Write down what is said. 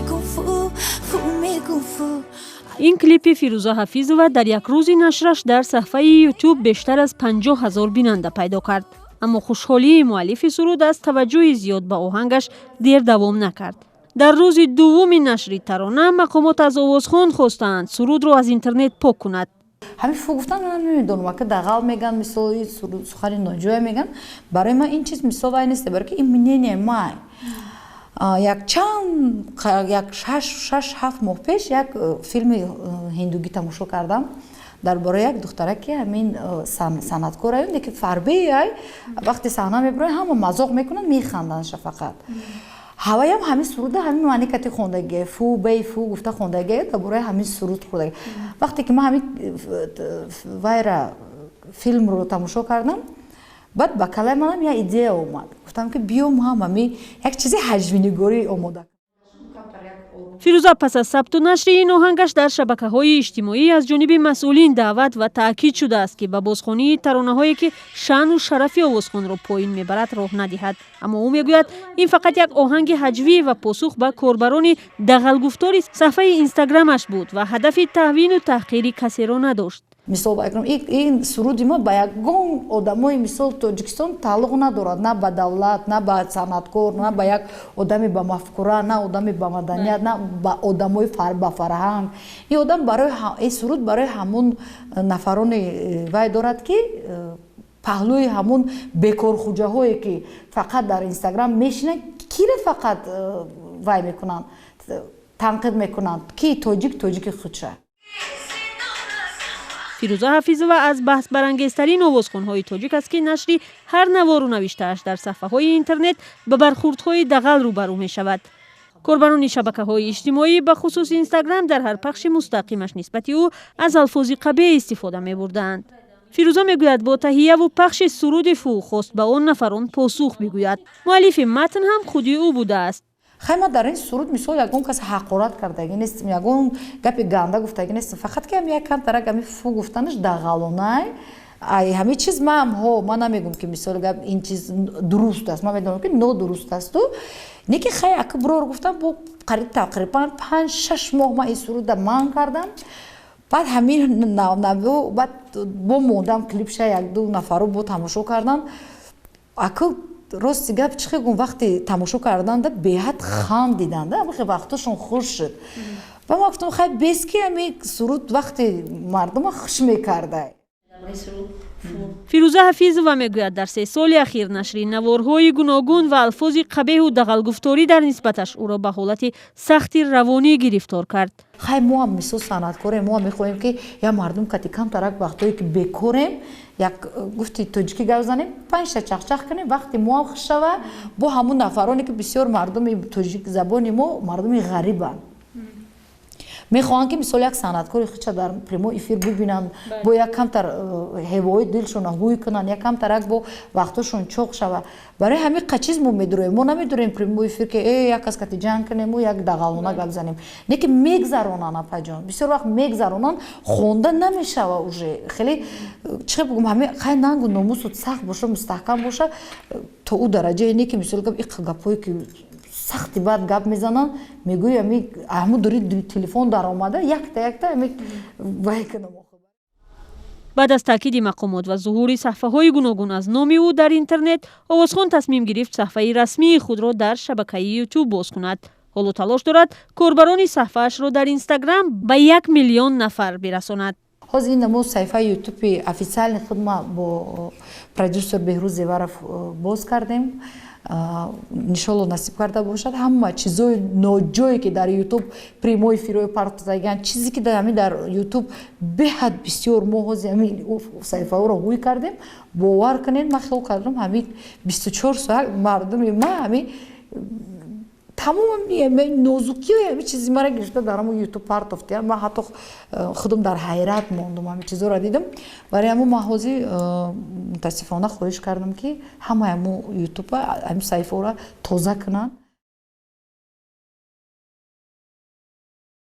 мегум фу, фу мегум, фу. Ин клипи Фирӯза Ҳафизова дар як рӯзи нашраш дар саҳфаи Ютуб бештар аз 50 000 бинанда пайдо кард. Аммо хушҳолии муаллифи суруд аз таваҷҷӯҳи зиёд ба оҳангаш дер давом накард. Дар рӯзи дуввуми нашри тарона мақомот аз овозхон хостаанд, сурудро аз интернет пок кунад. Ҳамин фу гуфтан, ман намедонам, ака, дағал меган, мисол, сухани ноҷоя меган. Барои ман ин чиз, мисол, вай нест, барои ки ин мнение май. Як чанд, як 6-7 моҳ пеш як филми ҳиндугӣ тамошо кардам дар бораи як духтара, ки ҳамин санъаткор аю, ки фарбеай, вақте саҳна мебарояд, ҳама мазоқ мекунанд, механданд. Шафақат ҳаваям ҳамин суруда ҳамин маъни кати хондагие, фу бей фу гуфта хондагие, дар бораи ҳамин суруд хондаги. Вақте ки ман ҳамин вайра, филмро тамошо кардам, баъд ба калаи манам як идея омад. Гуфтам, ки биём, ҳам ҳами як чизи ҳаҷвинигорӣ омода. Фирӯза пас аз сабту нашри ин оҳангаш дар шабакаҳои иҷтимоӣ аз ҷониби масъулин даъват ва таъкид шудааст, ки ба бозхонии таронаҳое, ки шаъну шарафи овозхонро поин мебарад, роҳ надиҳад. Аммо ӯ мегӯяд, ин фақат як оҳанги ҳаҷвӣ ва посух ба корбарони дағалгуфтори саҳфаи Инстаграмаш буд ва ҳадафи таҳвину таҳқири касеро надошт. Мисол, ин суруди ма ба ягон одамои, мисол, Тоҷикистон тааллуқ надорад, на ба давлат, на ба санъаткор, на ба як одами ба мафкура, на одами ба маданият, на ба одамои ба фарҳанг. Ин одам барои ин суруд барои ҳамун нафарони вай дорад, ки паҳлӯи ҳамун бекорхуҷаҳое, ки фақат дар Инстаграм мешинанд, кира фақат вай мекунанд, танқид мекунанд, ки тоҷик тоҷики худша. Фирӯза Ҳафизова аз баҳсбарангезтарин овозхонҳои тоҷик аст, ки нашри ҳар навору навиштааш дар саҳфаҳои интернет ба бархурдҳои дағал рӯбарӯ мешавад. Корбарони шабакаҳои иҷтимоӣ, ба хусус Инстаграм, дар ҳар пахши мустақимаш нисбати ӯ аз алфози қабеҳ истифода мебурдаанд. Фирӯза мегӯяд, бо таҳияву пахши суруди фу хост ба он нафарон посух бигӯяд. Муаллифи матн ҳам худи ӯ будааст. Хай, ма дар ин суруд, мисол, ягон кас ҳақорат кардагӣ нестем, ягон гапи ганда гуфтагӣ нестем, фақат ки як камтарак ами фу гуфтанаш дағалонай. Ай ҳамин чиз ман ҳо ман намегум, ки, мисол, гап, ин чиз дуруст аст. Ман медонам, ки нодуруст асту не, ки хай, ака, бирор гуфтам, бо қариб тақрибан 5-6 моҳ ман ин суруда ман кардам. Баъд ҳамин баъд бо мондам клипша, якду нафаро бо тамошо кардан. Ака, рости гап, чӣ хел гум, вақте тамошо карданда беҳад хандиданда, ҳамихе вақтошон хуш шуд. Ба ман гуфтам, хай, бес, ки ҳами суруд вақте мардума хуш мекарда. Фирӯза Ҳафизова мегӯяд, дар 3 соли ахир нашри наворҳои гуногун ва алфози қабеҳу дағалгуфторӣ дар нисбаташ ӯро ба ҳолати сахти равонӣ гирифтор кард. Хай, мо ҳам, мисол, санъаткорем, мо ҳам мехоҳем, ки як мардум кати камтарак вақтое ки бекорем, як гуфти тоҷикӣ гап занем, панҷта чахчах кунем, вақти мо ҳам хуш шава. Бо ҳамун нафароне, ки бисёр мардуми тоҷикзабони мо мардуми ғарибанд, мехоҳанд, ки, мисол, як санъаткори худша дар прямой эфир бибинанд, бо як камтар ҳевои дилшона ҳуй кунанд, як камтарак бо вақтошон чоқ шава. Барои ҳамин чиз мо медуроем. Мо намедурем прямой эфир, ки як кас кати ҷанг кунему, як дағалона гап занем. Не, ки мегзаронанд, апаҷон, бисёр вақт мегзаронанд, хонда намешава уже. Хеле, чӣ бугум, ҳами хай, нангу номусу сахт боша, мустаҳкам боша, то ӯ дараҷае не, ки, мисол, гап, иқа гапҳое ки сахти баъд гап мезананд, мегӯи, ами ҳамун дури телефон даромада, якта якта ами вай кунам. Баъд аз таъкиди мақомот ва зуҳури саҳфаҳои гуногун аз номи ӯ дар интернет, овозхон тасмим гирифт саҳфаи расмии худро дар шабакаи Ютуб боз кунад. Ҳоло талош дорад корбарони саҳфаашро дар Инстаграм ба 1 миллион нафар бирасонад. Ҳозир ин мо саҳифаи Ютуби официальный худ ма бо продюсер Беҳрӯз Зеваров боз кардем. Иншолло, насиб карда бошад, ҳама чизои ноҷое, ки дар Ютуб прямой эфирҳои партозагиан, чизе ки ҳамин дар Ютуб беҳад бисёр, мо ҳозир ҳамин саҳифаҳоро ҳуй кардем. Бовар кунед, ман хиёл кардам, ҳамин 24 соат мардуми ма ҳамин тамоми нозукиҳои ҳамин чизи мара гирифта дар ҳамон Ютуб партофтиям. Ман ҳатто худам дар ҳайрат мондум, ҳамин чизоро дидам. Барои ҳамон ман ҳозир мутаассифона хоҳиш кардам, ки ҳамаи ҳамон Ютуба, ҳамин саҳифаҳоро тоза кунанд.